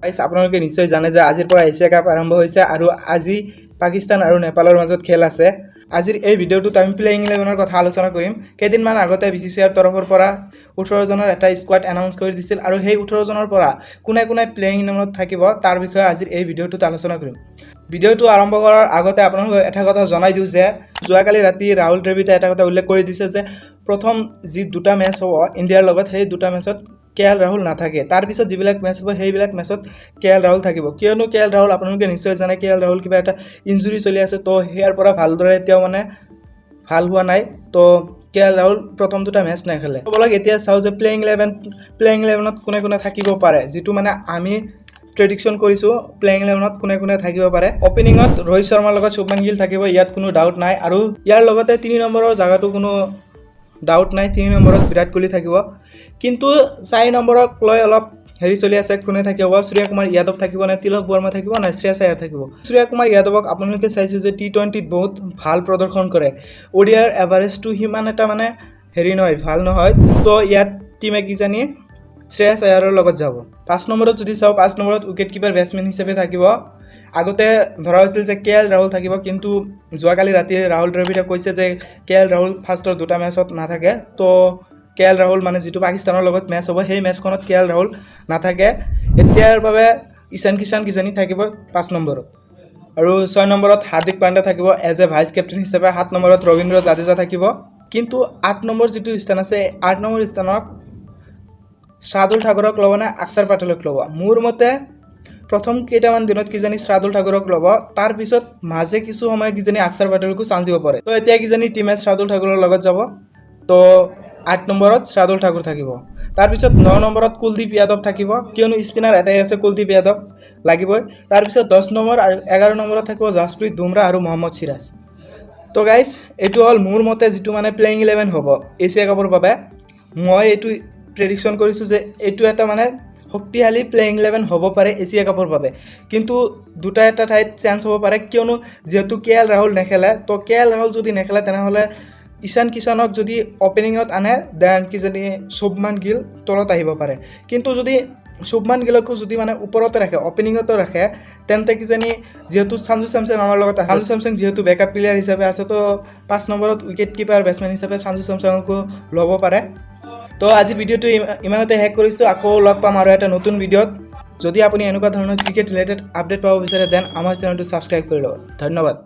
গাইছ, আপোনালোকে নিশ্চয় জানে যে আজিৰ পৰা এছিয়া কাপ আৰম্ভ হৈছে আৰু আজি পাকিস্তান আৰু নেপালৰ মাজত খেল আছে। আজিৰ এই ভিডিঅ'টোত আমি প্লেয়িং ইলেভেনৰ কথা আলোচনা কৰিম। কেইদিনমান আগতে বিচিচিআইৰ তৰফৰ পৰা 18 জনৰ এটা স্কোৱাড এনাউন্স কৰি দিছিল আৰু সেই 18 জনৰ পৰা কোনে কোনে প্লেয়িং ইলেভেনত থাকিব, তাৰ বিষয়ে আজিৰ এই ভিডিঅ'টোত আলোচনা কৰিম। ভিডিঅ'টো আৰম্ভ কৰাৰ আগতে আপোনালোকক এটা কথা জনাই দিওঁ যে যোৱাকালি ৰাতি ৰাহুল দ্ৰাবিড়ে এটা কথা উল্লেখ কৰি দিছে যে প্ৰথম যি দুটা মেচ হ'ব ইণ্ডিয়াৰ লগত, সেই দুটা মেচত কে এল ৰাহুল নাথাকে। তাৰপিছত যিবিলাক মেচ হ'ব, সেইবিলাক মেচত কে এল ৰাহুল থাকিব। কিয়নো কে এল ৰাহুল, আপোনালোকে নিশ্চয় জানে, কে এল ৰাহুল কিবা এটা ইঞ্জুৰি চলি আছে। তো সেয়াৰ পৰা ভালদৰে এতিয়াও মানে ভাল হোৱা নাই। তো কে এল ৰাহুল প্ৰথম দুটা মেচ নেখেলে। ব'লক এতিয়া চাওঁ যে প্লেয়িং ইলেভেনত কোনে কোনে থাকিব পাৰে, যিটো মানে আমি প্ৰেডিকশ্যন কৰিছোঁ, প্লেয়িং ইলেভেনত কোনে কোনে থাকিব পাৰে। অপেনিঙত ৰোহিত শৰ্মাৰ লগত শুভমান গিল থাকিব, ইয়াত কোনো ডাউট নাই। আৰু ইয়াৰ লগতে 3 নম্বৰৰ জেগাটো কোনো ডাউট নাই, 3 নম্বৰত বিৰাট কোহলি থাকিব। কিন্তু 4 নম্বৰক লৈ অলপ হেৰি চলি আছে, কোনে থাকিব? সূৰ্য কুমাৰ যাদৱ থাকিব নে তিলক বৰ্মা থাকিব নে শ্ৰেয়াছ আয়াৰ থাকিব? সূৰ্য কুমাৰ যাদৱক আপোনালোকে চাইছে যে টি20ত বহুত ভাল প্ৰদৰ্শন কৰে। অ'ডিআইৰ এভাৰেজটো সিমান এটা মানে হেৰি নহয়, ভাল নহয়। তো ইয়াত টীমে কিজানি শ্ৰেয়াছ আয়াৰৰ লগত যাব। 5 নম্বৰত যদি চাওঁ, 5 নম্বৰত উইকেট কিপাৰ বেটছমেন হিচাপে থাকিব। আগতে ধৰা হৈছিল যে কে এল ৰাহুল থাকিব, কিন্তু যোৱাকালি ৰাতি ৰাহুল দ্ৰাবিড়ে কৈছে যে কে এল ৰাহুল ফাৰ্ষ্টৰ দুটা মেচত নাথাকে। তো কে এল ৰাহুল মানে যিটো পাকিস্তানৰ লগত মেচ হ'ব, সেই মেচখনত কে এল ৰাহুল নাথাকে। এতিয়াৰ বাবে ঈশান কিষাণ কিজানি থাকিব 5 নম্বৰত আৰু 6 নম্বৰত হাৰ্দিক পাণ্ড্যা থাকিব এজ এ ভাইচ কেপ্টেইন হিচাপে। 7 নম্বৰত ৰবীন্দ্ৰ জাদেজা থাকিব। কিন্তু 8 নম্বৰ যিটো স্থান আছে, 8 নম্বৰ স্থানত শ্ৰাদুল ঠাকুৰক ল'ব নে অক্ষৰ পেটেলক ল'ব? মোৰ মতে প্ৰথম কেইটামান দিনত কিজানি শ্ৰাদুল ঠাকুৰক ল'ব, তাৰপিছত মাজে কিছু সময় কিজানি অক্ষৰ পেটেলকো চান্স দিব পাৰে। তো এতিয়া কিজানি টীমে শ্ৰাদুল ঠাকুৰৰ লগত যাব। তো 8 নম্বৰত শ্ৰাদুল ঠাকুৰ থাকিব। তাৰপিছত 9 নম্বৰত কুলদীপ যাদৱ থাকিব, কিয়নো স্পিনাৰ এটাই আছে, কুলদীপ যাদৱ লাগিবই। তাৰপিছত 10 নম্বৰ আৰু 11 নম্বৰত থাকিব জাছপ্ৰীত বুমৰাহ আৰু মহম্মদ চিৰাজ। তো গাইজ, এইটো হ'ল মোৰ মতে যিটো মানে প্লেয়িং ইলেভেন হ'ব এছিয়া কাপৰ বাবে। মই এইটো প্ৰেডিকশ্যন কৰিছোঁ যে এইটো এটা মানে শক্তিশালী প্লেয়িং ইলেভেন হ'ব পাৰে এছিয়া কাপৰ বাবে। কিন্তু দুটা এটা ঠাইত চেঞ্জ হ'ব পাৰে, কিয়নো যিহেতু কে এল ৰাহুল নেখেলে। তো কে এল ৰাহুল যদি নেখেলে, তেনেহ'লে ঈশান কিষাণক যদি অপেনিঙত আনে, then কিজানি শুভমান গিল তলত আহিব পাৰে। কিন্তু যদি শুভমান গিলকো যদি মানে ওপৰতে ৰাখে, অপেনিঙতো ৰাখে, তেন্তে কিজানি যিহেতু সঞ্জু চেমচং আমাৰ লগত আছে, সঞ্জু চেমচং যিহেতু বেকআপ প্লেয়াৰ হিচাপে আছে, তো 5 নম্বৰত উইকেট কিপাৰ বেটছমেন হিচাপে সঞ্জু চেমচঙকো ল'ব পাৰে। তো আজি ভিডিঅ'টো ইমানতে শেষ কৰিছোঁ। আকৌ লগ পাম আৰু এটা নতুন ভিডিঅ'ত। যদি আপুনি এনেকুৱা ধৰণৰ ক্ৰিকেট ৰিলেটেড আপডেট পাব বিচাৰে, then আমাৰ চেনেলটো ছাবস্ক্ৰাইব কৰি ল'ব। ধন্যবাদ।